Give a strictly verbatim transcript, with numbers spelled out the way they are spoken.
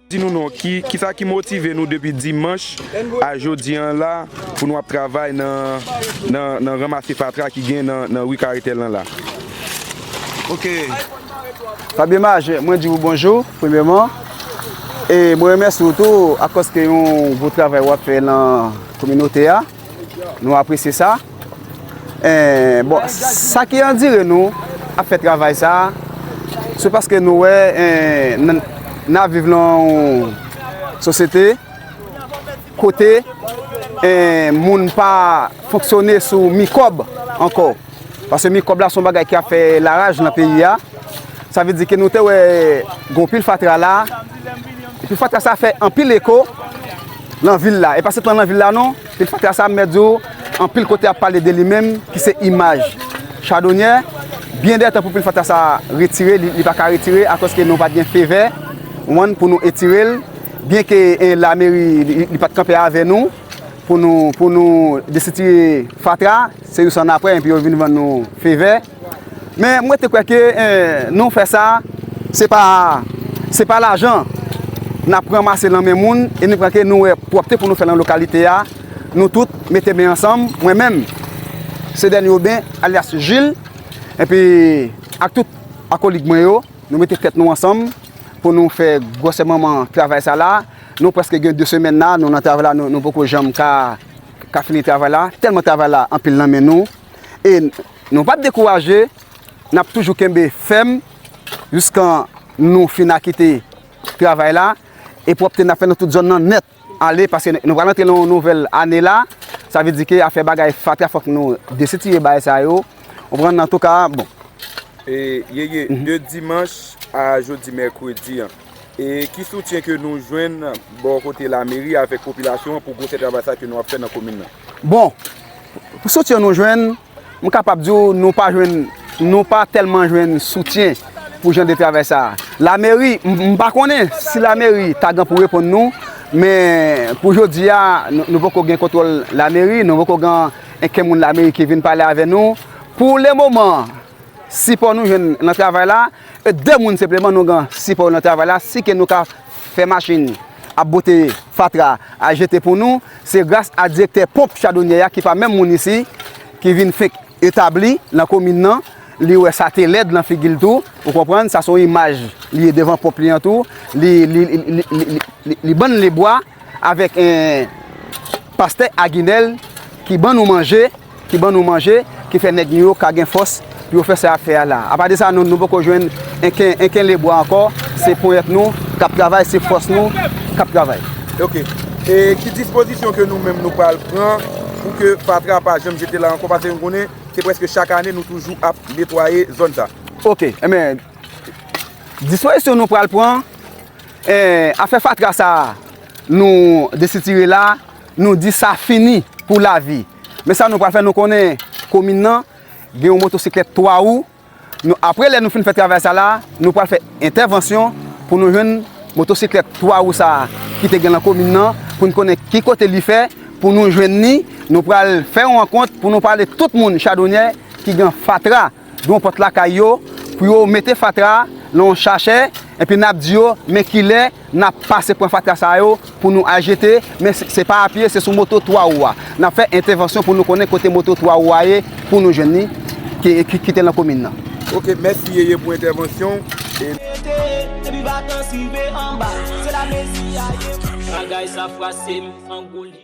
Di nou non, ki, kisa ki motive nou depi dimanch a jodi an la pou nou ap travay nan, nan, nan ranmase fatra ki gen nan, nan ri Karetèl lan la? Ok. Fabien Maj, mwen di w bonjou, premyèman. E mwen remèsye w tou, akoz ke yon gwo travay w ap fè nan kominote a. Nou apresye sa. Eh, bon, sa ki andire nou ap fè travay sa a, se paske nou wè, eh, n, n ap viv nan yon sosyete kote, eh, moun pa fonksyone sou mikòb ankò. Paske mikòb la se yon bagay ki ap fè laraj nan peyi a. Sa vle di ke nou te wè gen anpil fatra la. Epi fatra sa fè anpil eko nan vil la. E pa sèlman nan vil la non. Epi fatra sa m mèt di w, anpil kote ap pale de li menm, ki se imaj Chadonyè. Byen dè tan pou pil fatra sa retire, li, li pa ka retire, akoz ke nou pa t gen fevè, w konprann, pou nou etire l. Byen ke, eh, lameri, li, li pa t kanpe avè nou, pou nou, pou nou desitire fatra, se jis annapre, epi yo vin vann nou fevè. Men mwen te kwè ke, eh, nou fè sa, se pa, se pa lajan n ap ranmase nan men moun, e nou kwè ke nou wè pwòpte pou nou fè nan lokalite a, nou tout mete men ansanm, mwen menm, Sedèn Yoben, alyas Jil, epi ak tout akolik mwen yo, nou mete tèt nou ansanm pou nou fè gwosè manman travay sa la. Nou prèske gen de semèn la, nou nan travay la, nou, nou poko janm ka, ka fini travay la. Tèlman travay la anpil nan men nou. E nou p ap dekouraje, n ap toujou kenbe fèm jiskan nou fin akite travay la. E pwòpte n ap fè nan tout zòn nan nèt ale, paske nou pral antre nan yon nouvèl ane la. Sa vle di ke afè bagay fatra, fòk nou desitire bagay sa yo. Ou konprann, antouka, bon. E, Yeye, de dimanch a jodi mèkredi an, e ki soutyen ke nou jwenn bò kote lameri avèk popilasyon an pou gwosè travay sa ke nou ap fè nan komin nan? Bon, pou soutyen nou jwenn, m kapab di w, nou pa jwenn, nou pa tèlman jwenn soutyen pou jan de travay sa a. Lameri, m, m pa konnen si lameri ta gen pou reponn nou, men pou jodi a, nou, nou poko gen kontwòl lameri, nou poko gen enken moun lameri ki vin pale avè nou. Pou le moman, sipò nou jwenn nan travay la, e de moun senpleman nou gen sipò nan travay la, si ke nou ka fè machin ap bote fatra a jete pou nou, se gras a direktè ponp Chadonyè a ki pa menm moun isi, ki vin fenk etabli nan komin nan, li wè sa te lèd nan figi l tou, ou konprann, sa se yon imaj li ye devan ponp li an tou, li, li, li, li, li, li, li, li bann li bwa, avèk, eh, pastè Aginèl ki ban nou manje, ki ban nou manje, ki fè nèg nou yo ka gen fòs pou yo fè sa y ap fè a la. Apa de sa, nou, nou poko jwenn enken, enken lebwa ankò, se ponyèt nou k ap travay, se fòs nou k ap travay. Ok. E ki dispozisyon ke nou menm nou pral pran pou ke fatra pa janm jete la ankò, paske nou konnen se prèske chak ane nou toujou ap netwaye zòn sa? Ok, enben, dispozisyon nou pral pran, eh, afè fatra sa a, nou desitire la, nou di sa fini pou lavi. Men sa nou pral fè, nou konnen komin nan gen yon motosiklèt twa wou. Nou, apre lè nou fin fè travay sa la, nou pral fè entèvansyon pou nou jwenn motosiklèt twa wou sa a ki te gen nan komin nan, pou n konnen ki kote li fè, pou nou jwenn li. Nou pral fè yon rankont pou nou pale tout moun Chadonyè ki gen fatra devan pòt lakay yo, pou yo mete fatra nan yon chachè, epi n ap di yo, men kilè n ap pase pran fatra sa yo pou nou al jete, men se, se pa apye, se sou moto twa wou a. N ap fè entèvansyon pou nou konnen kote moto twa wou a ye, pou nou jwenn li, ki, ki, ki te nan komin nan. Ok, mèsi Yeye pou entèvansyon. E... Depi vakans rive anba, se la mezi a ye. Bagay sa frase m an gouli.